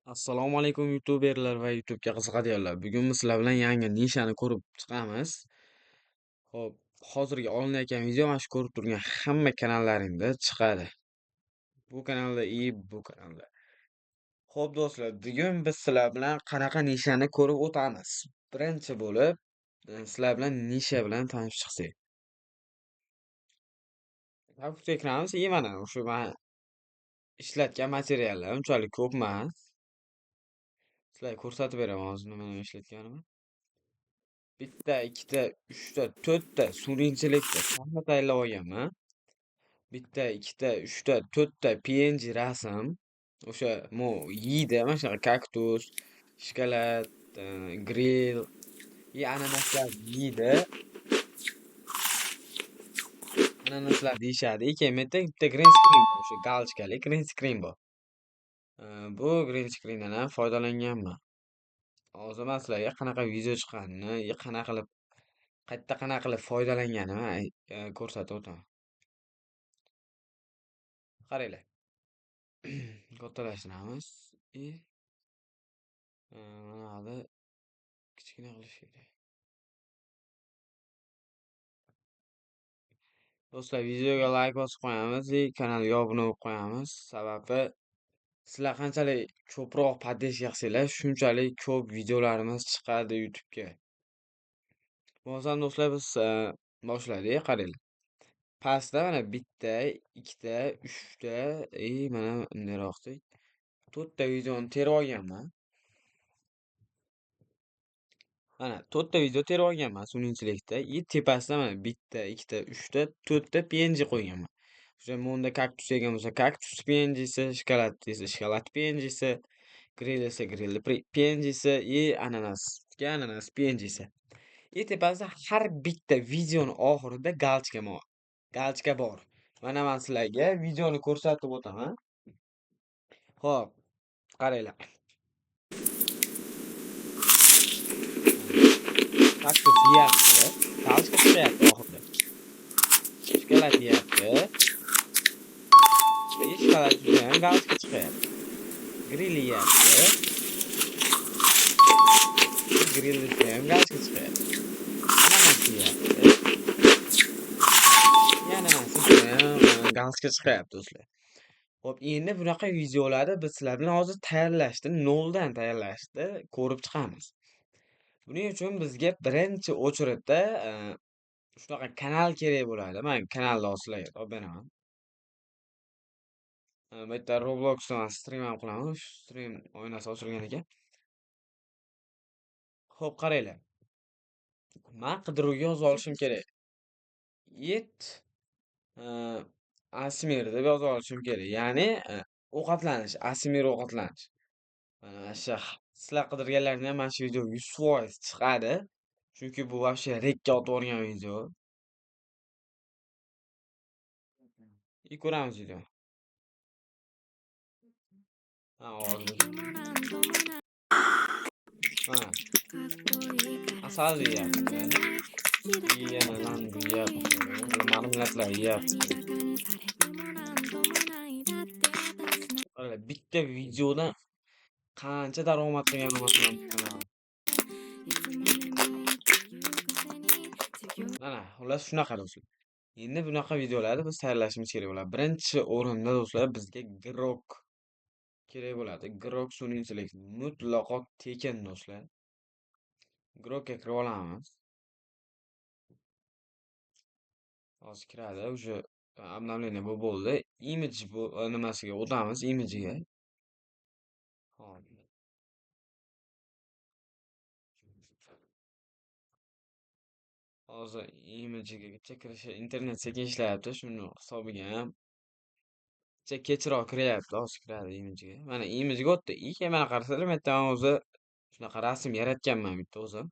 Assalomu alaykum youtuberlar va YouTube'ga qiziqadiganlar. Bugun biz sizlar bilan yangi nishani ko'rib chiqamiz. Xo'p, hozirgi olinayotgan video mana shu ko'rib turgan hamma kanallaringda chiqadi. Bu kanalda и bu kanalda. Xo'p do'stlar, bugun biz sizlar bilan qanaqa nishani ko'rib o'tamiz. Birinchi bo'lib sizlar bilan nisha bilan tanishib chiqsak. Kompyuterga kiramiz, и mana o'sha men ishlatgan materiallar unchalik ko'p emas. Sizlarga ko'rsatib beraman hozir nima nima ishlatganimni. Bitta, ikkita, uchta, to'rtta sun'iy intellektda hamma tayyorlab olganman. Bitta, ikkita, uchta, to'rtta PNG rasm. O'sha mo yeydi, mana shunaqa kaktus, shokolad, grill и ananaslar yeydi. Ananaslar deyishadi. И keyin bu yerda bitta green screen bor, o'sha galchkali green screen bor. Bu green screendan ham foydalanganman. Hozir man sizlarga qanaqa video chiqqanini, qanaqa qilib, qayerda qanaqa qilib foydalanganimni ko'rsatib o'taman. Qaranglar. Kattalashtiramiz и mana bu kichkina qilish kerak. Do'stlar, videoga like bosib qo'yamiz и kanalga obuna bo'lib qo'yamiz. Sababi sizlar qanchalik ko'proq поддержка qilsanglar, shunchalik ko'p videolarimiz chiqadi YouTube'ga. Bo'lmasam do'stlar, biz boshladik, qaranglar. Pastda mana bitta, ikkita, uchta и mana bundaroq qilsak, to'rtta videoni terib olganman. Mana to'rtta video terib olganman sun'iy intellektda и tepasida mana bitta, ikkita, uchta, to'rtta PNG qo'yganman. O'sha bunda kaktus yegan bo'lsa, kaktus PNGsi, shokolad desa, shokolad PNGsi, grill desa, grillni PNGsi и ananasga ananas PNGsi. И tepasida har bitta videoni oxirida galchka bor. Galchka bor. Mana men sizlarga videoni ko'rsatib o'taman. Xo'p, qaranglar. Kaktus yeyapti, galchka chiqyapti oxirida. Shokolad yeyapti. И shokolad ustida ham galchka chiqyapti. Grill yeyapti. Grill ustida ham galchka chiqyapti. Ananas yeyapti. Ananas ustida ham galchka chiqyapti do'stlar. Xo'p, endi bunaqa videolarni biz sizlar bilan hozir tayyorlashni, noldan tayyorlashni ko'rib chiqamiz. Buning uchun bizga birinchi очередda shunaqa kanal kerak bo'ladi. Men kanalni hozir sizlarga topib beraman. Bu yerda Robloxda man stream ham qilaman. Shu stream oynasi ochilgan ekan. Xo'p, qaranglar. Men qidiruvga yozib olishim kerak. Eat ASMR deb yozib olishim kerak. Ya'ni ovqatlanish, ASMR ovqatlanish. Mana shu sizlar qidirganlaringda ham mana shu video 100% chiqadi. Chunki bu вообще rekka otib yuborgan video. И ko'ramiz videoni. Ha, hozir. Mana. Asal yeyapti. Yana nan yeyapti. Marmeladlar yeyapti. Qaranglar, bitta videodan qancha daromad qilganini masalan. Mana, xullas shunaqa do'stlar. Endi bunaqa videolarni biz tayyorlashimiz kerak bo'ladi. Birinchi o'rinda do'stlar bizga Grok kerak bo'ladi. Grok sun'iy intellekt mutlaqo tekin do'stlar. Grokka kirib olamiz. Hozir kiradi, o'sha обновление bu bo'ldi. Image bu nimasiga o'tamiz, image'iga. Hop. Hozir image'igacha kirishi internet sekin ishlayapti, shuni hisobiga ham kechroq kiryapti, hozir kiradi image'iga. Mana image'iga o'tdi. И keyin mana qarasanglar, bu yerda men o'zi shunaqa rasm yaratganman bitta o'zim.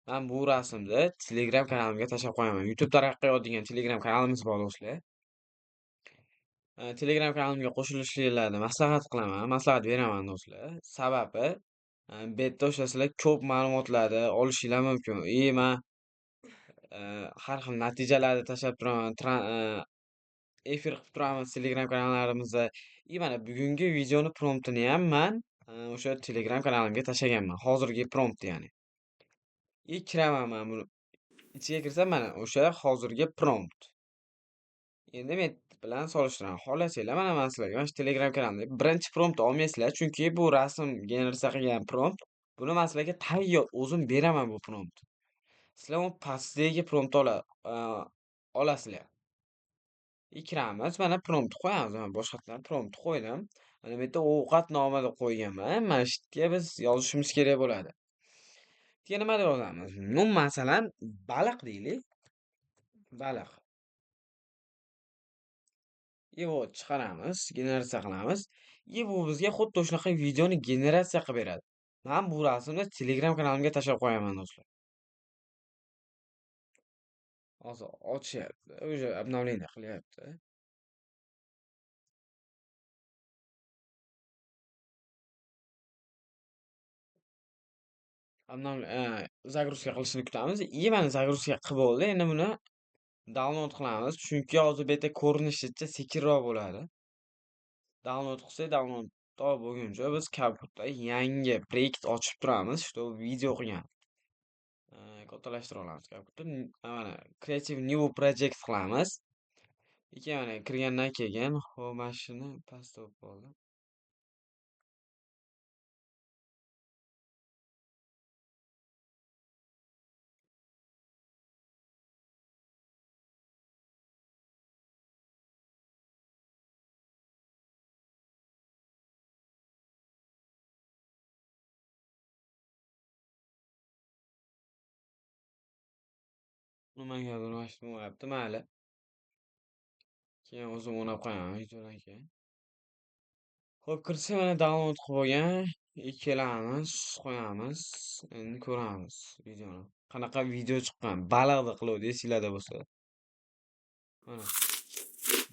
Men bu rasmni Telegram kanalimga tashlab qo'yaman. YouTube taraqqiyot degan Telegram kanalimiz bor do'stlar. Telegram kanalimga qo'shilishinglarni maslahat qilaman, maslahat beraman do'stlar. Sababi bu yerda o'sha sizlar ko'p ma'lumotlarni olishinglar mumkin. И men har xil natijalarni tashlab turaman, efir qilib turamiz Telegram kanallarimizda. И mana bugungi videoni promptini ham man o'sha Telegram kanalimga tashlaganman. Hozirgi prompt ya'ni. И kiraman mana buni. Ichiga kirsam mana o'sha hozirgi prompt. Endi men bilan solishtiraman. Xohlasanglar mana men sizlarga mana shu Telegram kanalimda birinchi prompt olmaysizlar, chunki bu rasm generatsiya qilgan prompt. Buni men sizlarga tayyor o'zim beraman bu prompt. Sizlar uni pastdagi prompt olasizlar. Kiramiz, mana prompt qo'yamiz. Mana boshqatdan prompt qo'ydim. Mana bu yerda ovqat nomi deb qo'yganman. Mana shu yerga biz yozishimiz kerak bo'ladi. Keyin nima deb yozamiz? Ну, masalan, baliq deylik. Baliq. И вот chiqaramiz, generatsiya qilamiz. И bu bizga xuddi shunaqa videoni generatsiya qilib beradi. Men bu rasmni Telegram kanalimga tashlab qo'yaman do'stlar. Hozir ochyapti, уже обновление qilyapti. Загрузка qilishini kutamiz. И mana загрузка qilib bo'ldi. Endi buni download qilamiz, chunki hozir bu yerda ko'rinishicha sekinroq bo'ladi. Download qilsak, download to bo'lguncha biz CapCutda yangi proyekt ochib turamiz, shu video qilgan. Kattalashtira olamiz CapCutda. Mana Creative New Project qilamiz. Keyin mana kirgandan keyin, xo'p, mana shuni pastda bo'lib qoldi. Nimagadir mana shu bo'lyapti, mayli. Keyin o'zim o'ynab qo'yaman videodan keyin. Xo'p, kirsa mana download qilib bo'lgan. Ikkalamiz qo'yamiz. Endi ko'ramiz videoni. Qanaqa video chiqqan? Baliqni qiluvdi esinglarda bo'lsa. Mana.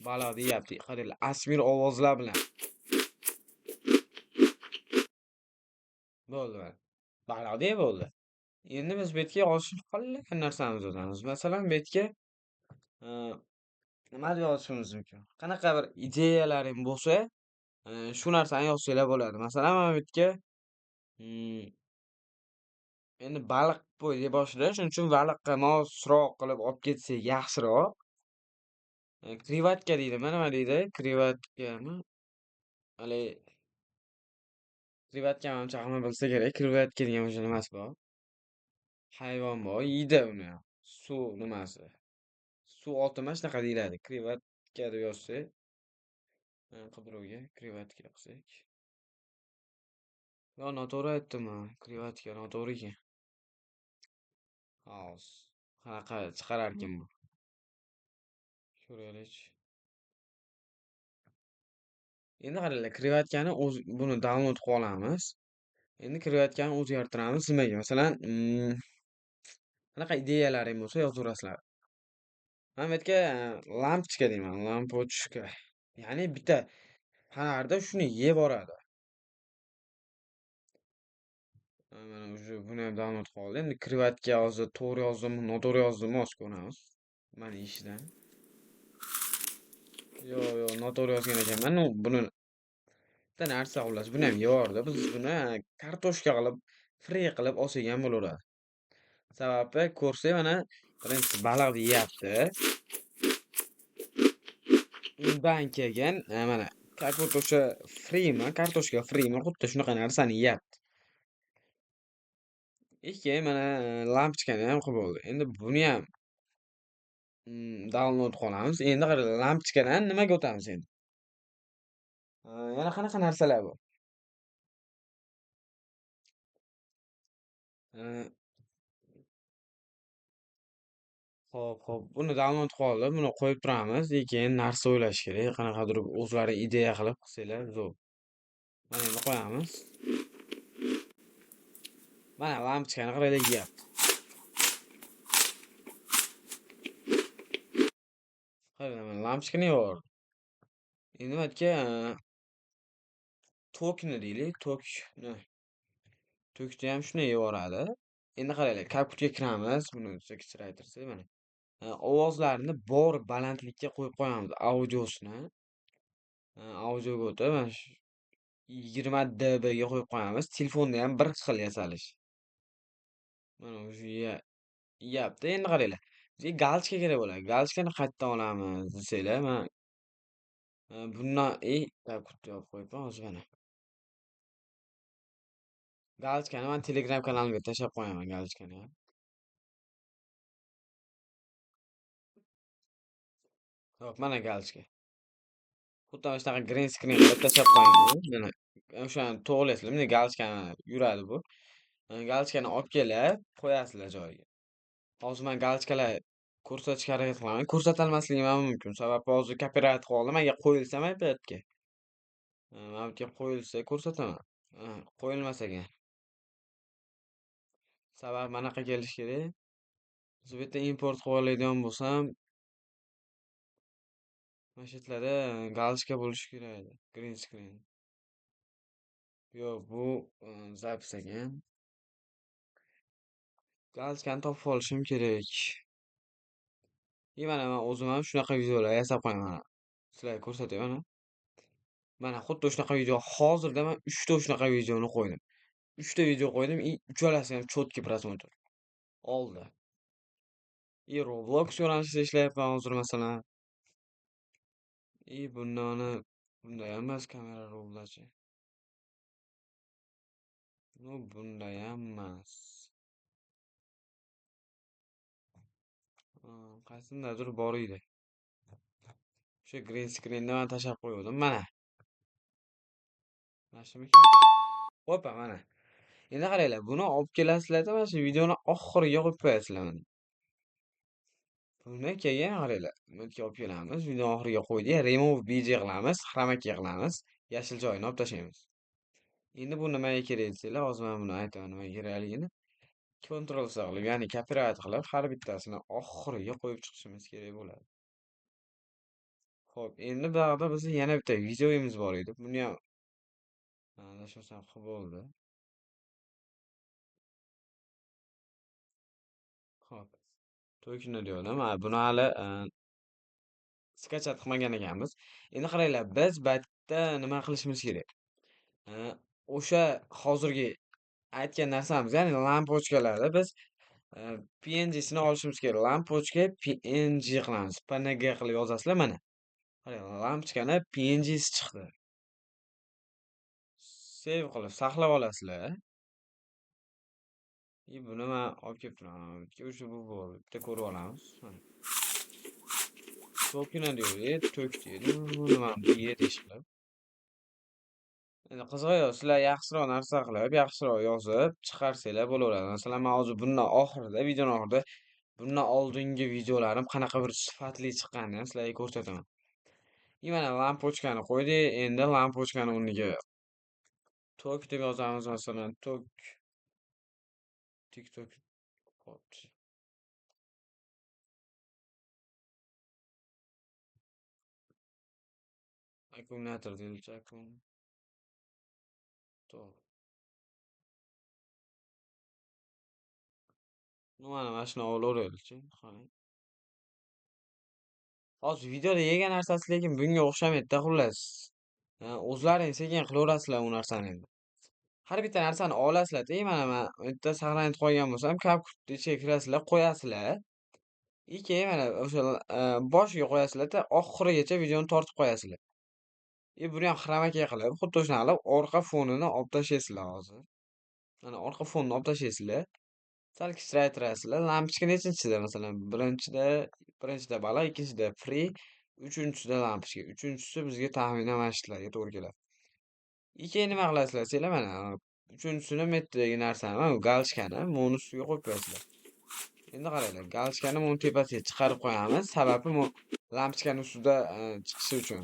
Baliq deyapti. Qaranglar, asmir ovozlar bilan. Bo'ldi mana. Baliq deya bo'ldi. Endi biz bu yerga yozishni xohlagan narsamizni yozamiz. Masalan, bu yerga nima deb yozishimiz mumkin? Qanaqa bir ideyalaring bo'lsa, shu narsani yozsanglar bo'ladi. Masalan, mana bu yerga endi baliq deb boshida, shuning uchun baliqqa mosroq qilib olib ketsak yaxshiroq. Krevatka deydi, mana nima deydi? Krevatkami? Hali krevatka manimcha hamma bilsa kerak. Krevatka degan o'sha nimasi bor? Hayvon bor, yeydi uni. Suv nimasi? Suv oti mana shunaqa deyiladi. Krevatka deb yozsak, qidiruvga krevatka qilsak. Yo, noto'g'ri aytdim-a. Krevatka noto'g'ri ekan. Hozir qanaqa chiqarar ekan bu? Ko'raylik. Endi qaranglar, krevatkani o'z buni download qilib olamiz. Endi krevatkani o'zgartiramiz nimaga? Masalan, qanaqa ideyalaring bo'lsa yozaverasizlar. Mana bu yerga lampochka deyman, lampochka. Ya'ni bitta fonarda shuni yeb boradi. Mana уже buni ham download qilib oldim. Endi krevatka hozir to'g'ri yozdimmi, noto'g'ri yozdimmi hozir ko'ramiz. Mana ishidan. Yo'q, yo'q, noto'g'ri yozgan ekanman. Ну, buni bitta narsa xullas, buni ham yeyordi. Biz buni kartoshka qilib, fri qilib olsak ham bo'laveradi. Sababi ko'rsak mana birinchisi baliqni yeyapti. Undan keyin mana как o'sha frimi, kartoshka frimi xuddi shunaqa narsani yeyapti. Keyin mana lampochkani ham qilib bo'ldi. Endi buni ham download qilamiz. Endi qaranglar, lampochkadan nimaga o'tamiz endi? Yana qanaqa narsalar bor? Xo'p, xo'p, buni download qilib oldim, buni qo'yib turamiz. Keyin narsa o'ylash kerak. Qanaqadir o'zlari ideya qilib qilsanglar zo'r. Mana endi qo'yamiz. Mana lampochkani qaranglar yeyapti. Qaranglar, mana lampochkani yeyordi. Endi bu yerga tokni deylik, tokni. Tokni ham shuni yeyoradi. Endi qaranglar, CapCutga kiramiz. Buni kichraytirsak mana. Ovozlarni bor balandlikka qo'yib qo'yamiz audiosini. Audioga o'tib mana shu 20 dB ga qo'yib qo'yamiz. Telefonda ham bir xil yasalish. Mana shu yeyapti. Endi qaranglar. Bizga галочка kerak bo'ladi. Галочка ni qayerdan olamiz desanglar, man bundan kutib yopib qo'yibman hozir mana. Галочка ni man Telegram kanalimga tashlab qo'yaman галочка ni ham. Hop, mana галочка. Xuddi mana shunaqa green screen qilib tashlab qo'yaman. Mana o'shani to'g'rilaysizlar. Bunday галочка ni yuradi bu. Галочка ni olib kelib qo'yasizlar joyiga. Hozir men галочка lar ko'rsatishga harakat qilaman. Ko'rsatolmasligim ham mumkin. Sababi hozir copyright qilib oldim. Agar qo'yilsa iPadga. Mana bu yerga qo'yilsa ko'rsataman. Qo'yilmas ekan. Sababi manaqa kelishi kerak. Hozir bu yerda import qilib oladigan bo'lsam, mana shu yerlarda галочка bo'lishi kerak edi. Green screen. Yo'q, bu запись ekan. Галочка ni topib olishim kerak. И mana men o'zim ham shunaqa videolar yasab qo'yaman. Sizlarga ko'rsatay mana. Mana xuddi shunaqa video. Hozirda men 3 ta shunaqa videoni qo'ydim. 3 ta video qo'ydim и uchalasi ham чёткий просмотр oldi. И Roblox yo'nalishida ishlayapman hozir masalan. И bundan bunday emas kamera roldachi. Ну, bunday ham emas. Qaysindadir bor edi. O'sha green screenni men tashlab qo'ygandim. Mana. Mana shuniki. Hoppa, mana. Endi qaranglar, buni olib kelasizlarda, mana shu videoni oxiriga qo'yib qo'yasizlar mana. Buni keyin qaranglar, bu yerga olib kelamiz, videoni oxiriga qo'ydik, remove BG qilamiz, chroma key qilamiz, yashil joyini olib tashlaymiz. Endi bu nimaga kerak desanglar, hozir men buni aytaman nimaga kerakligini. Ctrl C qilib, ya'ni copyright qilib, har bittasini oxiriga qo'yib chiqishimiz kerak bo'ladi. Xo'p, endi bu yoqda bizning yana bitta videomiz bor edi. Buni ham adashmasam qilib bo'ldi. Xo'p. To'kini degandim. Mana buni hali skachat qilmagan ekanmiz. Endi qaranglar, biz bu yerda nima qilishimiz kerak? O'sha hozirgi aytgan narsamiz, ya'ni lampochkalarda biz PNGsini olishimiz kerak. Lampochka PNG qilamiz. PNG qilib yozasizlar mana. Qaranglar, lampochkani PNGsi chiqdi. Save qilib saqlab olasizlar. И buni men olib kelib turaman. O'sha bu bo'ldi. Bitta ko'rib olamiz. Mana. To'kina deydi, to'k deydi. Bu nimani yedi ish qilib. Endi qizig'i yo'q, sizlar yaxshiroq narsa qilib, yaxshiroq yozib chiqarsanglar bo'laveradi. Masalan, men hozir bundan oxirida, videoning oxirida bundan oldingi videolarim qanaqa bir sifatli chiqqanini ham sizlarga ko'rsataman. И mana lampochkani qo'ydik. Endi lampochkani o'rniga tok deb yozamiz masalan, tok TikTok bot. Akkumulyator deyilchi, To'g'ri. Mana shuni olaveraylikchi, qarang. Hozir videoda yegan narsasi lekin bunga o'xshamaydi-da, xullas. O'zlaring sekin qilaverasizlar u narsani endi. Har bitta narsani olasizlar-da, mana men bitta saqlanib qo'ygan bo'lsam, CapCut ichiga kirasizlar, qo'yasizlar. И keyin mana o'sha boshiga qo'yasizlar-da, oxirigacha videoni tortib qo'yasizlar. И buni ham chroma key qilib, xuddi shunaqa qilib orqa fonini olib tashlaysizlar hozir. Mana orqa fonni olib tashlaysizlar. Sal kichraytirasizlar. Lampochka nechinchida masalan, birinchida baliq, ikkinchida free, uchinchisida lampochka. Uchinchisi bizga taxminan mana shularga to'g'ri keladi. И keyin nima qilasizlar desanglar, mana uchinchisini bu yerdagi narsani, mana bu galchkani buni ustiga qo'yib qo'yasizlar. Endi qaranglar, galchkani buni tepasiga chiqarib qo'yamiz. Sababi bu lampochkani ustida chiqishi uchun.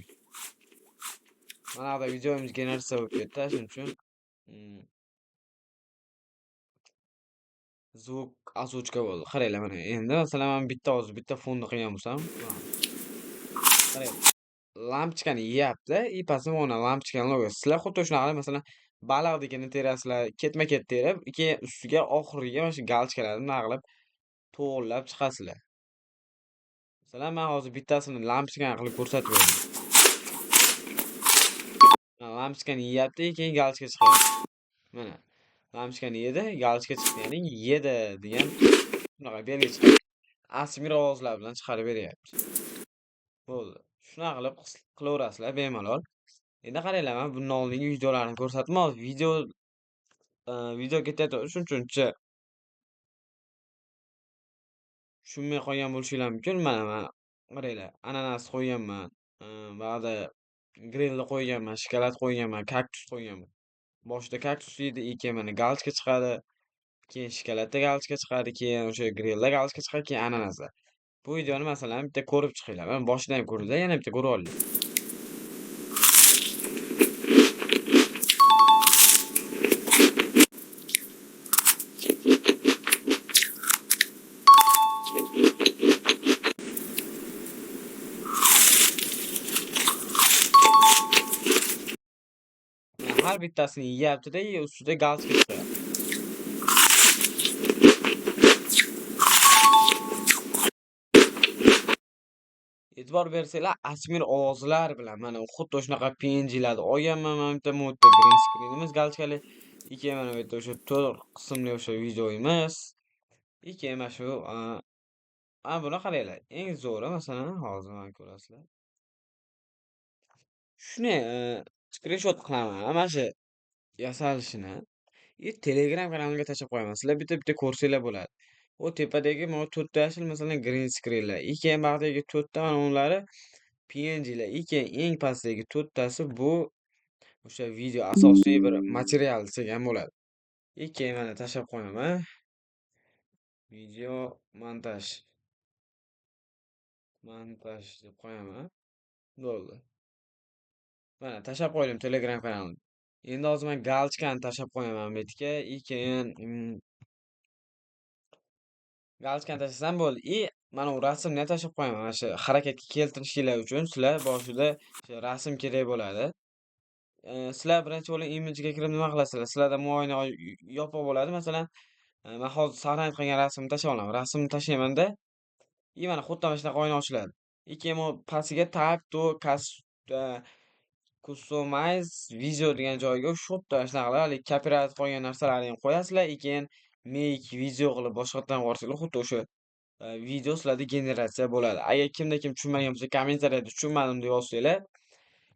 Mana bu videomiz generatsiya bo'lib ketdi, shuning uchun zvuk озвучка bo'ldi. Qaranglar mana endi masalan men bitta hozir bitta fonni qilgan bo'lsam, qarang, lampochkani yeyapti, и pastda mana lampochkani logosi. Sizlar xuddi shunaqa qilib masalan baliqnikini terasizlar, ketma-ket terib, keyin ustiga oxiriga mana shu galchkalarni bunday qilib to'g'rilab chiqasizlar. Masalan, men hozir bittasini lampochkani qilib ko'rsatib berdim. Lampochkani yeyapti, keyin галочка chiqyapti. Mana lampochkani yedi, галочка chiqdi, ya'ni yedi degan shunaqa belgi chiqyapti. ASMR ovozlar bilan chiqarib beryapti. Bo'ldi. Shunaqa qilib qilaverasizlar bemalol. Endi qaranglar, men bundan oldingi videolarni ko'rsatdim. Hozir video ketyapti. Shuning uchun tushunmay qolgan bo'lishinglar mumkin. Mana men qaranglar, ananas qo'yganman, ba'da grillni qo'yganman, shokolad qo'yganman, kaktus qo'yganman. Boshida kaktus yeydi, keyin mana галочка chiqadi, keyin shokoladda галочка chiqadi, keyin o'sha grillda галочка chiqadi, keyin ananasda. Bu videoni masalan bitta ko'rib chiqinglar. Mana boshidan ham ko'ringlar, yana bitta ko'rib olinglar. Har bittasini yeyapti-da, ustida галочка chiqyapti. E'tibor bersanglar, ASMR ovozlar bilan mana xuddi shunaqa PNGlarni olganman. Mana bitta bu yerda green screenimiz галочка li, keyin mana bu yerda o'sha 4 qismli o'sha videomiz. Keyin mana shu ana buni qaranglar. Eng zo'ri masalan hozir mana ko'rasizlar. Shuni skrinshot qilaman mana shu yasalishini и Telegram kanalimga tashlab qo'yaman. Sizlar bitta-bitta ko'rsanglar bo'ladi. U tepadagi mana to'rtta yashil masalan green screenlar, и keyin buyoqdagi to'rtta mana unlari PNGlar, и keyin eng pastdagi to'rttasi bu o'sha video asosiy bir material desak ham bo'ladi. И keyin mana tashlab qo'yaman. Video montaj. Montaj deb qo'yaman. Bo'ldi. Mana tashlab qo'ydim Telegram kanalimga. Endi hozir men галочка ni tashlab qo'yaman bu yerga и keyin галочка ni tashlasam bo'ldi. И mana u rasmni ham tashlab qo'yaman. Mana shu harakatga keltirishinglar uchun sizlar boshida o'sha rasm kerak bo'ladi. Sizlar birinchi bo'lib imijga kirib nima qilasizlar? Sizlarda muoyina yopiq bo'ladi. Masalan, men hozir сохранить qilgan rasmni tashlab olaman. Rasmni tashlaymanda и mana xuddi mana shunaqa oyna ochiladi. И keyin bu pastiga type to customize video degan joyga shu yerda shunaqa qilib haligi copyright qolgan narsalarni ham qo'yasizlar. И keyin make video qilib boshqatdan yuborsanglar, xuddi o'sha video sizlarda generatsiya bo'ladi. Agar kimda kim tushunmagan bo'lsa, kommentariyada tushunmadim deb yozsanglar,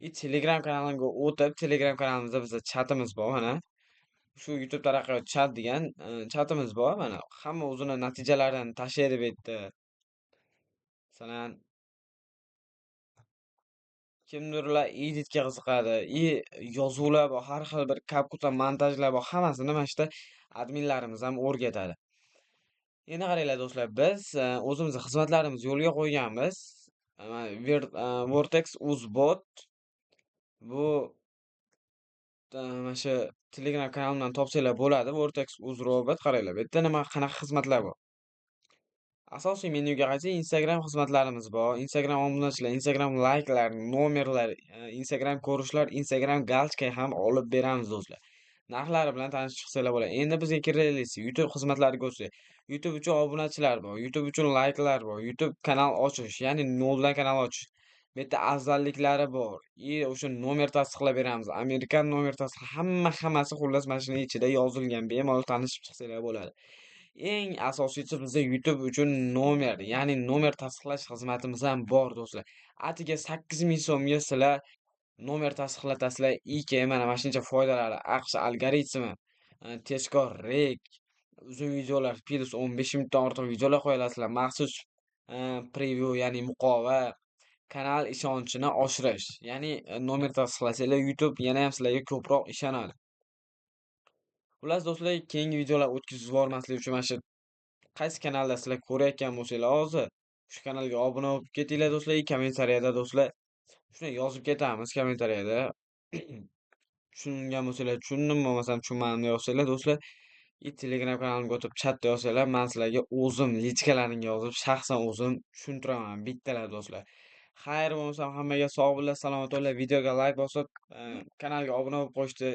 и Telegram kanalimga o'tib, Telegram kanalimizda bizda chatimiz bor mana. Shu YouTube taraqqiyot chat degan chatimiz bor mana. Hamma o'zini natijalarini tashlaydi bu yerda. Masalan, kimdirlar editga qiziqadi, и yozuvlar bor, har xil bir CapCut'dan montajlar bor, hammasini mana shu yerda adminlarimiz ham o'rgatadi. Endi qaranglar do'stlar, biz o'zimizni xizmatlarimizni yo'lga qo'yganmiz. Mana Vortex Uzbot bu mana shu Telegram kanalimdan topsanglar bo'ladi. Vortex Uz robot qaranglar, bu yerda nima qanaqa xizmatlar bor. Asosiy menyuga qaytsak, Instagram xizmatlarimiz bor. Instagram obunachilar, Instagram layklar, nomerlar, Instagram ko'rishlar, Instagram галочка ham olib beramiz do'stlar. Narxlari bilan tanishib chiqsanglar bo'ladi. Endi bizga keraklisi YouTube xizmatlariga o'tsak, YouTube uchun obunachilar bor, YouTube uchun layklar bor, YouTube kanal ochish, ya'ni noldan kanal ochish. Bu yerda afzalliklari bor. И o'sha nomer tasdiqlab beramiz. Amerikan nomer tasdiq hammasi xullas mana shuning ichida yozilgan. Bemalol tanishib chiqsanglar bo'ladi. Eng asosiysi bizda YouTube uchun nomer, ya'ni nomer tasdiqlash xizmatimiz ham bor do'stlar. Atiga 8000 so'mga sizlar nomer tasdiqlatasizlar. И keyin mana shuncha foydalari, AQSh algoritmi, tezkor rek, uzun videolar, plus 15 minutdan ortiq videolar qo'ya olasizlar. Maxsus preview, ya'ni muqova, kanal ishonchini oshirish. Ya'ni nomer tasdiqlasanglar YouTube yana ham sizlarga ko'proq ishonadi. Xullas do'stlar, keyingi videolar o'tkazib yubormaslik uchun mana shu qaysi kanalda sizlar ko'rayotgan bo'lsanglar hozir shu kanalga obuna bo'lib ketinglar do'stlar. Kommentariyada do'stlar shuni yozib ketamiz kommentariyada. Tushungan bo'lsanglar tushundim, bo'lmasam tushunmadim deb yozsanglar do'stlar. И Telegram kanalimga o'tib chatda yozsanglar, men sizlarga o'zim личка laringga yozib, shaxsan o'zim tushuntiraman bittalab do'stlar. Xayr bo'lmasam hammaga sog' bo'linglar, salomat bo'linglar. Videoga like bosib, kanalga obuna bo'lib qo'yishni